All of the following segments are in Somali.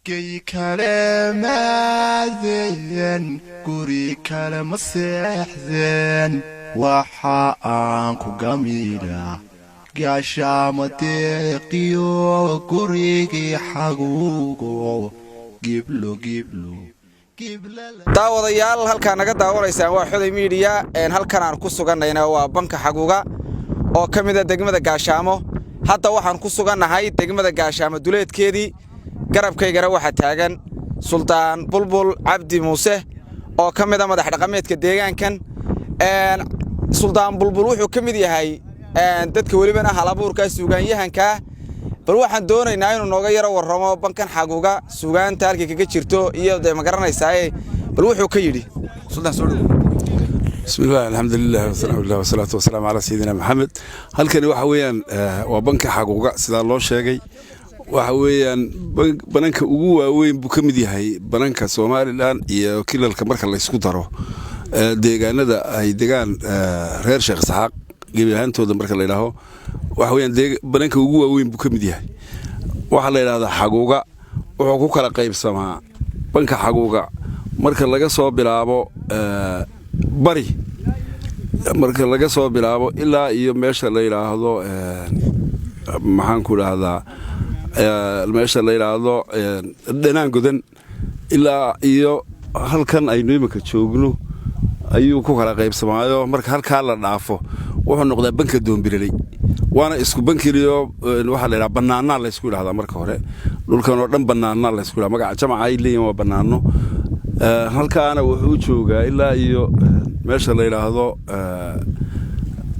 Gey kale maadeen, guri kale ma seexdeen. Waxa aan ku gamidhaa Gaashaamo deeqiyo gurigii Xaguugo, giblo giblo. Daawadayaal, halkaa naga daawanaysaan waa Xoday Media. Halkan aan ku sugannayna waa banka Xaguuga oo ka mida degmada Gaashaamo. Hadda waxaan ku sugannahay degmada Gaashaamo duleedkeedii. Garabkaygana waxaa taagan Suldaan Bulbul Cabdi Muuse oo ka mida madax dhaqameedka deegaankan. Suldaan Bulbul wuxuu ka mid yahay dadka welibana halabuurka suugaanyahankaa. Bal waxaan doonaynaa inuu nooga yaro warramo bankan Xaguuga, suugaanta halkay kaga jirto iyo dee ma garanaysaaye, bal wuxuu ka yidhi. Suldaan, soo dhow. Bismillaah, alxamdulilah, wasalaamulah, wasalaatu wasalaamu calaa sayidina Maxamed. Halkani waxa weeyaan waa banka Xaguuga. Sidaa loo sheegay, waxa weeyaan bananka ugu waaweyn buu ka mid yahay bananka Somaliland iyo kilalka marka laysku daro. Deegaanada ay degaan reer Sheekh Isxaaq gebi ahaantooda marka la yidhaaho, waxa weeyaan bananka ugu waaweyn buu ka mid yahay. Waxaa la yidhahdaa Xaguuga. Wuxuu ku kala qaybsamaa banka Xaguuga marka laga soo bilaabo bari, marka laga soo bilaabo ilaa iyo meesha la yidhaahdo, maxaan ku idhaahdaa, meesha la yidhaahdo Dhanaan Godan, ilaa iyo halkan aynu iminka joogno ayuu ku kala qaybsamaayo. Marka halkaa la dhaafo wuxuu noqdaa banka Doombireley, waana isku bankeliyo. Waxaa la yidhaha bannaanaa laysku yidhahdaa. Marka hore dhulkan oo dhan bannaanaa laysku yidhaha, magaca jamaca ay leeyihin waa bannaano. Halkaana wuxuu joogaa ilaa iyo meesha la yidhaahdo,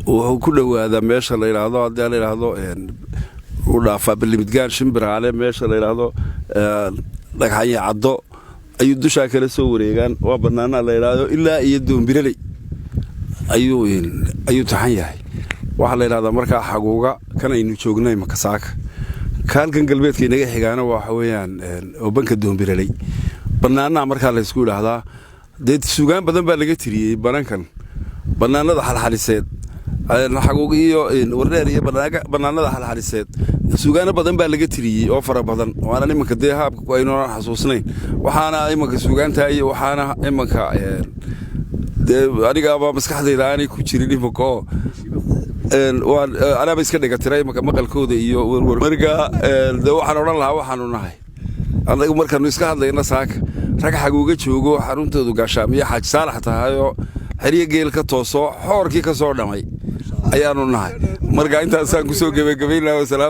wuxuu ku dhowaadaa meesha la yidhaahdo, haddii la yidhaahdo, u dhaafaa Balimidgaan, Shimbiraale, meesha la yidhaahdo Dhagxanya Caddo ayuu dushaa kala soo wareegaan. Waa bannaanaa la yidhaahdo, ilaa iyo Doombireley ayuu taxan yahay. Waxaa la yidhahdaa markaa Xaguuga kan aynu joognay makasaaka. Ka halkan galbeedka inaga xigaana waxa weeyaan oo banka Doombireley, bannaanaha markaa laysku yidhaahdaa. Dee sugaan badan baa laga tiriyey banankan, bannaanada Xalxaliseed, Xaguug iyo Wardheer iyo bannaanada Xalxaliseed. Sugaano badan baa laga tiriyey oo fara badan, waana imanka dee haabka aynunan xasuusnayn. Waxaana imanka sugaantaa iyo waxaana imanka dee anigaaba maskaxdayda aanay ku jirin imanka oo anaaba iska dhigatira imanka maqalkooda iyo werwer. Marka dee waxaan odhan lahaa, waxaanu nahay annagu markaanu iska hadlayna saaka rag Xaguuga joogo, xaruntoodu Gaashaamiyo Xaaji Saalax tahayoo xeryo geel ka tooso, xoorkii ka soo dhamay ayaanu nahay. Marka intaasaan kusoo gebagabaynaa. Wasalaam.